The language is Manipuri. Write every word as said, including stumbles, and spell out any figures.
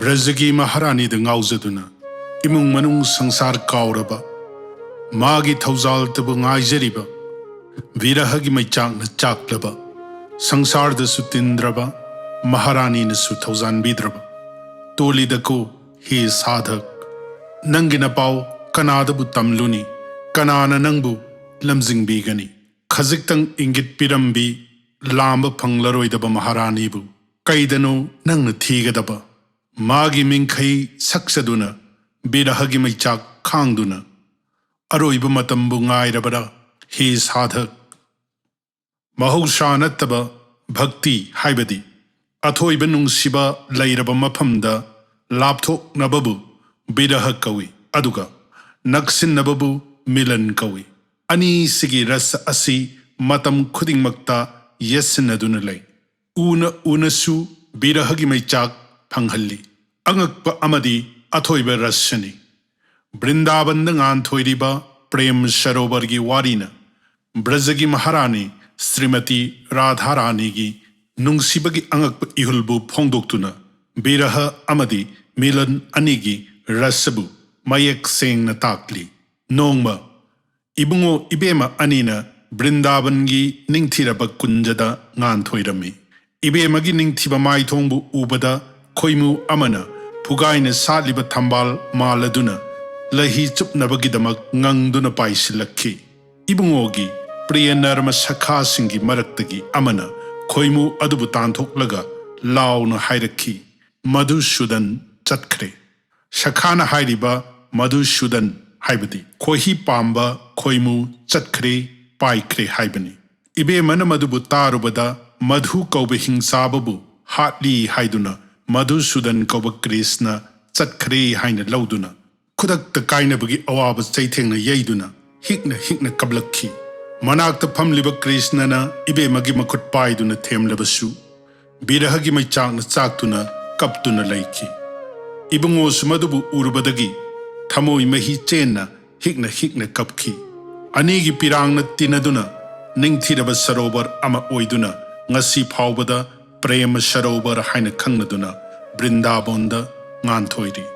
ꯕ꯭ꯔꯖꯒꯤ ꯃꯍꯥꯔꯥꯅꯤꯗ ꯉꯥꯎꯖꯗꯨꯅ ꯏꯃꯨꯡ ꯃꯅꯨꯡ ꯁꯪꯁꯥꯔ ꯀꯥꯎꯔꯕ, ꯃꯥꯒꯤ ꯊꯧꯖꯥꯜꯇꯕꯨ ꯉꯥꯏꯖꯔꯤꯕ, ꯕꯤꯔꯍꯒꯤ ꯃꯩꯆꯥꯛꯅ ꯆꯥꯛꯂꯕ, ꯁꯪꯁꯥꯔꯗꯁꯨ ꯇꯤꯟꯗ꯭ꯔꯕ, ꯃꯍꯥꯔꯥꯅꯤꯅꯁꯨ ꯊꯧꯖꯥꯟꯕꯤꯗ꯭ꯔꯕ꯫ ꯇꯣꯜꯂꯤꯗꯀꯣ ꯍꯦ ꯁꯥꯙꯛ, ꯅꯪꯒꯤ ꯅꯄꯥꯎ ꯀꯅꯥꯗꯕꯨ ꯇꯝꯂꯨꯅꯤ? ꯀꯅꯥꯅ ꯅꯪꯕꯨ ꯂꯝꯖꯤꯡꯕꯤꯒꯅꯤ? ꯈꯖꯤꯛꯇꯪ ꯏꯪꯒꯤꯠ ꯄꯤꯔꯝꯕꯤ ꯂꯥꯝꯕ ꯐꯪꯂꯔꯣꯏꯗꯕ ꯃꯍꯥꯔꯥꯅꯤꯕꯨ ꯀꯩꯗꯅꯣ ꯅꯪꯅ ꯊꯤꯒꯗꯕ? ꯃꯥꯒꯤ ꯃꯤꯡꯈꯩ ꯁꯛꯆꯗꯨꯅ, ꯕꯤꯔꯍꯒꯤ ꯃꯩꯆꯥꯛ ꯈꯥꯡꯗꯨꯅ ꯑꯔꯣꯏꯕ ꯃꯇꯝꯕꯨ ꯉꯥꯏꯔꯕꯔꯥ ꯍꯦ ꯁꯥꯙꯛ? ꯃꯍꯧꯁꯥ ꯅꯠꯇꯕ ꯚꯛꯇꯤ ꯍꯥꯏꯕꯗꯤ ꯑꯊꯣꯏꯕ ꯅꯨꯡꯁꯤꯕ ꯂꯩꯔꯕ ꯃꯐꯝꯗ ꯂꯥꯞꯊꯣꯛꯅꯕꯕꯨ ꯕꯤꯔꯍ ꯀꯧꯏ, ꯑꯗꯨꯒ ꯅꯛꯁꯤꯟꯅꯕꯕꯨ ꯃꯤꯂꯟ ꯀꯧꯏ꯫ ꯑꯅꯤꯁꯤꯒꯤ ꯔꯁ ꯑꯁꯤ ꯃꯇꯝ ꯈꯨꯗꯤꯡꯃꯛꯇ ꯌꯦꯠꯁꯤꯟꯅꯗꯨꯅ ꯂꯩ꯫ ꯎꯅ ꯎꯅꯁꯨ ꯕꯤꯔꯍꯒꯤ ꯃꯩꯆꯥꯛ ꯐꯪꯍꯜꯂꯤ꯫ ꯑꯉꯛꯄ ꯑꯃꯗꯤ ꯑꯊꯣꯏꯕ ꯔꯁꯅꯤ꯫ ꯕ꯭ꯔꯤꯟꯗꯥꯕꯟꯗ ꯉꯥꯟꯊꯣꯏꯔꯤꯕ ꯄ꯭ꯔꯦꯝ ꯁꯔꯣꯕꯔꯒꯤ ꯋꯥꯔꯤꯅ ꯕ꯭ꯔꯖꯒꯤ ꯃꯍꯥꯔꯥꯅꯤ ꯁ꯭ꯔꯤꯃꯇꯤ ꯔꯥꯙꯥꯔꯥꯅꯤꯒꯤ ꯅꯨꯡꯁꯤꯕꯒꯤ ꯑꯉꯛꯄ ꯏꯍꯨꯜꯕꯨ ꯐꯣꯡꯗꯣꯛꯇꯨꯅ ꯕꯤꯔꯍ ꯑꯃꯗꯤ ꯃꯤꯂꯟ ꯑꯅꯤꯒꯤ ꯔꯁꯕꯨ ꯃꯌꯦꯛ ꯁꯦꯡꯅ ꯇꯥꯛꯂꯤ꯫ ꯅꯣꯡꯃ ꯏꯕꯨꯡꯉꯣ ꯏꯕꯦꯝꯃ ꯑꯅꯤꯅ ꯕ꯭ꯔꯤꯟꯗꯥꯕꯟꯒꯤ ꯅꯤꯡꯊꯤꯔꯕ ꯀꯨꯟꯖꯗ ꯉꯥꯟꯊꯣꯏꯔꯝꯃꯤ꯫ ꯏꯕꯦꯝꯃꯒꯤ ꯅꯤꯡꯊꯤꯕ ꯃꯥꯏꯊꯣꯡꯕꯨ ꯎꯕꯗ ꯈꯣꯏꯃꯨ ꯑꯃꯅ ꯐꯨꯒꯥꯏꯅ ꯁꯥꯠꯂꯤꯕ ꯊꯝꯕꯥꯜ ꯃꯥꯜꯂꯗꯨꯅ ꯂꯩꯍꯤ ꯆꯨꯞꯅꯕꯒꯤꯗꯃꯛ ꯉꯪꯗꯨꯅ ꯄꯥꯏꯁꯤꯜꯂꯛꯈꯤ꯫ ꯏꯕꯨꯡꯉꯣꯒꯤ ꯄ꯭ꯔꯤꯌ ꯅꯔꯃ ꯁꯈꯥꯁꯤꯡꯒꯤ ꯃꯔꯛꯇꯒꯤ ꯑꯃꯅ ꯈꯣꯏꯃꯨ ꯑꯗꯨꯕꯨ ꯇꯥꯟꯊꯣꯛꯂꯒ ꯂꯥꯎꯅ ꯍꯥꯏꯔꯛꯈꯤ, "ꯃꯙꯨꯁꯨꯗꯟ ꯆꯠꯈ꯭ꯔꯦ"꯫ ꯁꯈꯥꯅ ꯍꯥꯏꯔꯤꯕ ꯃꯙꯨꯁꯨꯗꯟ ꯍꯥꯏꯕꯗꯤ ꯈꯣꯏꯍꯤ ꯄꯥꯝꯕ ꯈꯣꯏꯃꯨ ꯆꯠꯈ꯭ꯔꯦ, ꯄꯥꯏꯈ꯭ꯔꯦ ꯍꯥꯏꯕꯅꯤ꯫ ꯏꯕꯦꯝꯃꯅ ꯃꯗꯨꯕꯨ ꯇꯥꯔꯨꯕꯗ ꯃꯙꯨ ꯀꯧꯕ ꯍꯤꯡꯆꯥꯕꯕꯨ ꯍꯥꯠꯂꯤ ꯍꯥꯏꯗꯨꯅ ꯃꯙꯨꯁꯨꯗꯟ ꯀꯧꯕ ꯀ꯭ꯔꯤꯁꯅ ꯆꯠꯈ꯭ꯔꯦ ꯍꯥꯏꯅ ꯂꯧꯗꯨꯅ ꯈꯨꯗꯛꯇ ꯀꯥꯏꯅꯕꯒꯤ ꯑꯋꯥꯕ ꯆꯩꯊꯦꯡꯅ ꯌꯩꯗꯨꯅ ꯍꯤꯛꯅ ꯍꯤꯛꯅ ꯀꯞꯂꯛꯈꯤ꯫ ꯃꯅꯥꯛꯇ ꯐꯝꯂꯤꯕ ꯀ꯭ꯔꯤꯁꯅꯅ ꯏꯕꯦꯝꯃꯒꯤ ꯃꯈꯨꯠ ꯄꯥꯏꯗꯨꯅ ꯊꯦꯝꯂꯕꯁꯨ ꯕꯤꯔꯍꯒꯤ ꯃꯩꯆꯥꯛꯅ ꯆꯥꯛꯇꯨꯅ ꯀꯞꯇꯨꯅ ꯂꯩꯈꯤ꯫ ꯏꯕꯨꯡꯉꯣꯁꯨ ꯃꯗꯨꯕꯨ ꯎꯔꯨꯕꯗꯒꯤ ꯊꯃꯣꯏ ꯃꯍꯤ ꯆꯦꯟꯅ ꯍꯤꯛꯅ ꯍꯤꯛꯅ ꯀꯞꯈꯤ꯫ ꯑꯅꯤꯒꯤ ꯄꯤꯔꯥꯡꯅ ꯇꯤꯟꯅꯗꯨꯅ ꯅꯤꯡꯊꯤꯔꯕ ꯁꯔꯣꯕꯔ ꯑꯃ ꯑꯣꯏꯗꯨꯅ ꯉꯁꯤ ꯐꯥꯎꯕꯗ ꯄ꯭ꯔꯦꯃ ꯁꯔꯣꯕꯔ ꯍꯥꯏꯅ ꯈꯪꯅꯗꯨꯅ ꯕ꯭ꯔꯤꯟꯗꯥꯕꯣꯟꯗ ꯉꯥꯟꯊꯣꯏꯔꯤ꯫